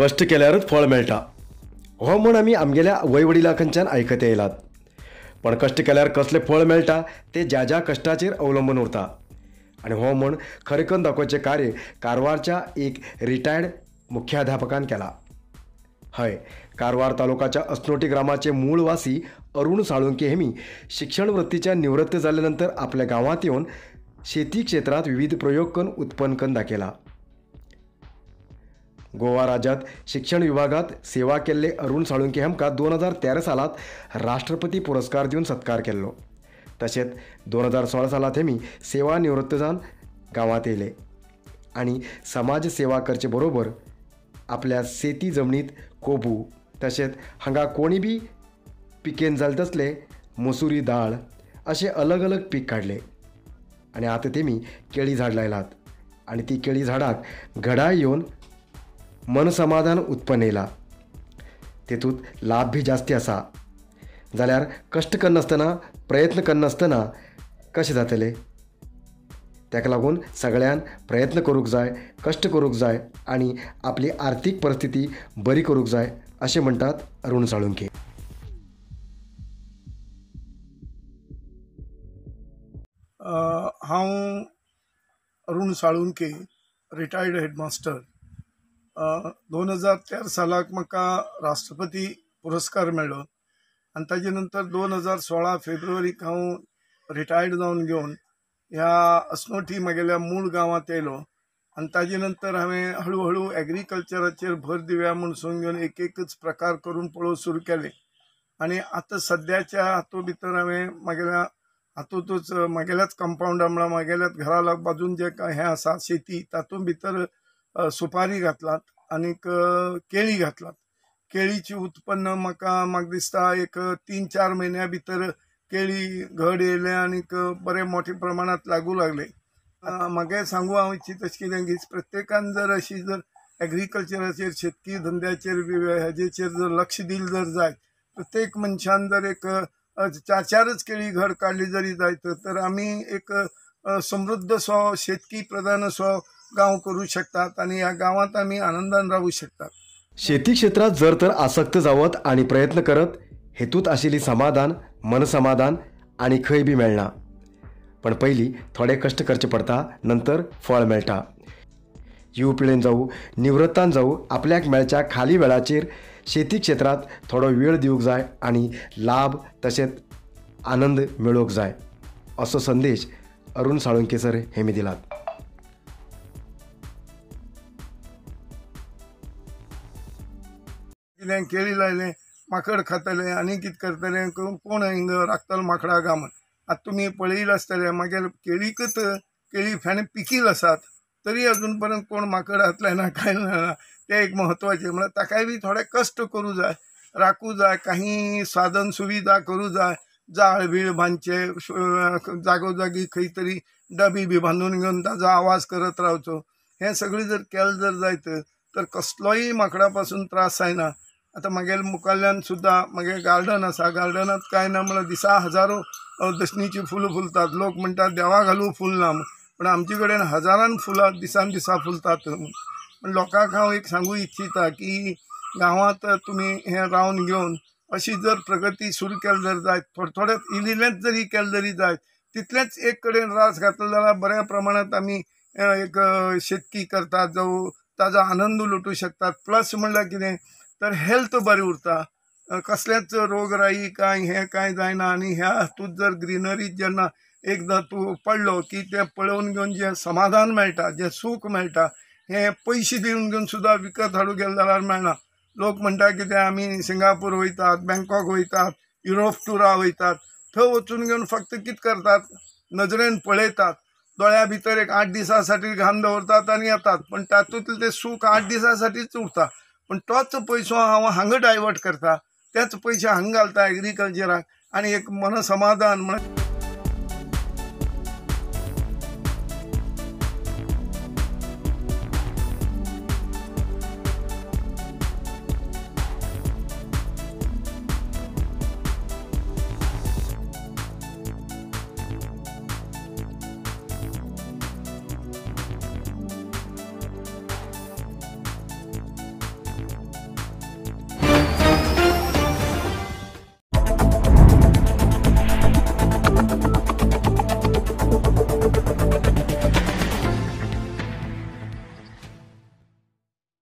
कश्ट केल्यारच फळ मेळटा हो म्हण आमी आमगेल्या वय वडिलां कडच्यान आयकत येयलात. पण कश्ट केल्यार कसलें फळ मेळटा तें ज्या ज्या कश्टाचेर अवलंबून उरता आनी हो म्हण खरें करून दाखोवचें कार्य कारवारच्या एक रिटायर्ड मुख्याध्यापकान केला. हय, कारवार तालुकाच्या अस्नोटी ग्रामाचे मूळ वासी अरुण साळुंके हेमी शिक्षण वृत्तीच्या निवृत्त जाल्या नंतर आपल्या गांवांत येवन शेती क्षेत्रांत विविध प्रयोग करून उत्पन्न करून दाखयला. गोवा राज्यात शिक्षण विभागात सेवा केल्ले अरुण साळुंके हांकां 2013 सालांत राष्ट्रपती पुरस्कार दिवन सत्कार केल्लो. तशेंच 2016 सालांत हेमी सेवा निवृत्त जावन गांवांत येयले आनी समाज सेवा करचे बरोबर आपल्या शेती जमनीत कोबू तशेंच हांगा कोणी बी पिकेन जाले तसले मसुरी दाळ अशे अलग अलग पीक काडले आनी आतां तेमी केळी झाड लायलात आनी ती केळी झाडाक घडाय येवन मनसमाधान उत्पन्न येयला. तेतूंत लाभ बी जास्ती आसा. जाल्यार कश्ट करनासतना प्रयत्न करनासतना कशें जातलें? ताका लागून सगळ्यान प्रयत्न करूंक जाय, कश्ट करूंक जाय आनी आपली आर्थीक परिस्थिती बरी करूंक जाय अशें म्हणटात अरुण साळुंके. हांव अरुण साळुंके, रिटायर्ड हेडमास्टर. 2013 सालाक म्हाका राष्ट्रपती पुरस्कार मेळ्ळो आनी ताजे नंतर 2016 फेब्रुवारीक हांव रिटायर्ड जावन घेवन ह्या अस्नोटी म्हगेल्या मूळ गांवांत येयलो आनी ताजे नंतर हांवें हळू हळू एग्रीकल्चराचेर भर दिवया म्हूण सांगून घेवन एक एकच प्रकार करून पळोवंक सुरू केलें आनी आतां सद्याच्या हातूंत भितर हांवें म्हगेल्या हातूंतच म्हगेल्याच कंपावंडा म्हळ्यार म्हगेल्याच घरा बाजून जें हें आसा शेती तातूंत भितर सुपारी घातलात आनीक केळी घातलात. केळीची उत्पन्न म्हाका म्हाका दिसता एक 3-4 म्हयन्या भितर केळी घड येयले आनीक बरे मोठ्या प्रमाणांत लागू लागले. म्हाका सांगू हांव इच्छीत अशें कितें की प्रत्येकान जर अशी जर एग्रीकल्चराचेर शेतकी धंद्याचेर हेजेचेर जर लक्ष दिलें जर जायत, प्रत्येक मनशान जर एक 4-4 केळी घड काडली जरी जायत तर आमी एक समृद्धसो शेतकी प्रधान असो गांव करूं शकतात आनी ह्या गांवांत आमी आनंदान रावूं शकतात. शेती क्षेत्रांत जर तर आसक्त जावत आनी प्रयत्न करत हेतूंत आशिल्ली समाधान मनसमाधान आनी खंय बी मेळना. पण पयलीं थोडे कश्ट करचे पडटा, नंतर फळ मेळटा. युव पिळेन जावं निवृत्तान जावं आपल्याक मेळच्या खाली वेळाचेर शेती क्षेत्रांत थोडो वेळ दिवंक जाय आनी लाभ तशेंच आनंद मेळोवंक जाय असो संदेश अरुण साळुंके सर हेमी दिलात. कितें केळी लायलें माकड खातले आनी कितें करतले कोण हिंगा राखतलो माकडां गा म्हण. आतां तुमी पळयलां आसतलें मागीर केळीकच केळी फेणे पिकील आसात तरी अजून पर्यंत कोण माकड हातले ना कांय ना. तें एक म्हत्वाचें म्हळ्यार ताकाय बी थोडे कश्ट करूं जाय, राखूं जाय, काही साधन सुविधा करूं जाय, जाळ बीळ बांदचे, जागोजागी खंय तरी डबी बी बांदून घेवन ताजो आवाज करत रावचो. हें सगळें जर केलें जर जायत तर कसलोय माकडा पासून त्रास जायना. आतां म्हागेल्या मुखाल्ल्यान सुद्दां म्हागे गार्डन आसा, गार्डनांत कांय ना म्हळ्यार दिसा हजारो दसणीचीं फुलां फुलतात. लोक म्हणटात देवा घालूं फूल ना, पूण आमचे कडेन हजारान फुलां दिसान दिसा फुलतात. पूण लोकांक हांव एक सांगू इच्छिता की गांवांत तुमी हें रावन घेवन अशी जर प्रगती सुरू केली जर जायत, थोडे थोडे इल्लेंच जरी केलें जरी जायत तितलेंच एक कडेन रास घातलो जाल्यार बऱ्या प्रमाणांत आमी एक शेतकी करतात जावं ताजो आनंद लुटूं शकतात. प्लस म्हणल्यार कितें तर हेल्थ बरी उरता, कसलेंच रोगराई कांय हें कांय जायना. आनी ह्या हातूंत जर ग्रिनरी जेन्ना एकदां तूं पडलो की तें पळोवन घेवन जें समाधान मेळटा, जें सूख मेळटा, हें पयशे दिवन घेवन सुद्दां विकत हाडूंक गेलें जाल्यार मेळना. लोक म्हणटा कितें आमी सिंगापूर वयतात, बँकॉक वयतात, युरोप टुरा वयतात, थंय वचून घेवन फक्त कितें करतात, नजरेन पळयतात, दोळ्या भितर एक 8 दिसां साठी घाम दवरतात आनी येतात. पण तातूंतलें तें सूख 8 दिसां साठीच उरता. पण तोच पयसो हांव हांगा डायवर्ट करता, तेच पयशे हांगा घालता एग्रीकल्चराक आनी एक मनसमाधान म्हळ्यार.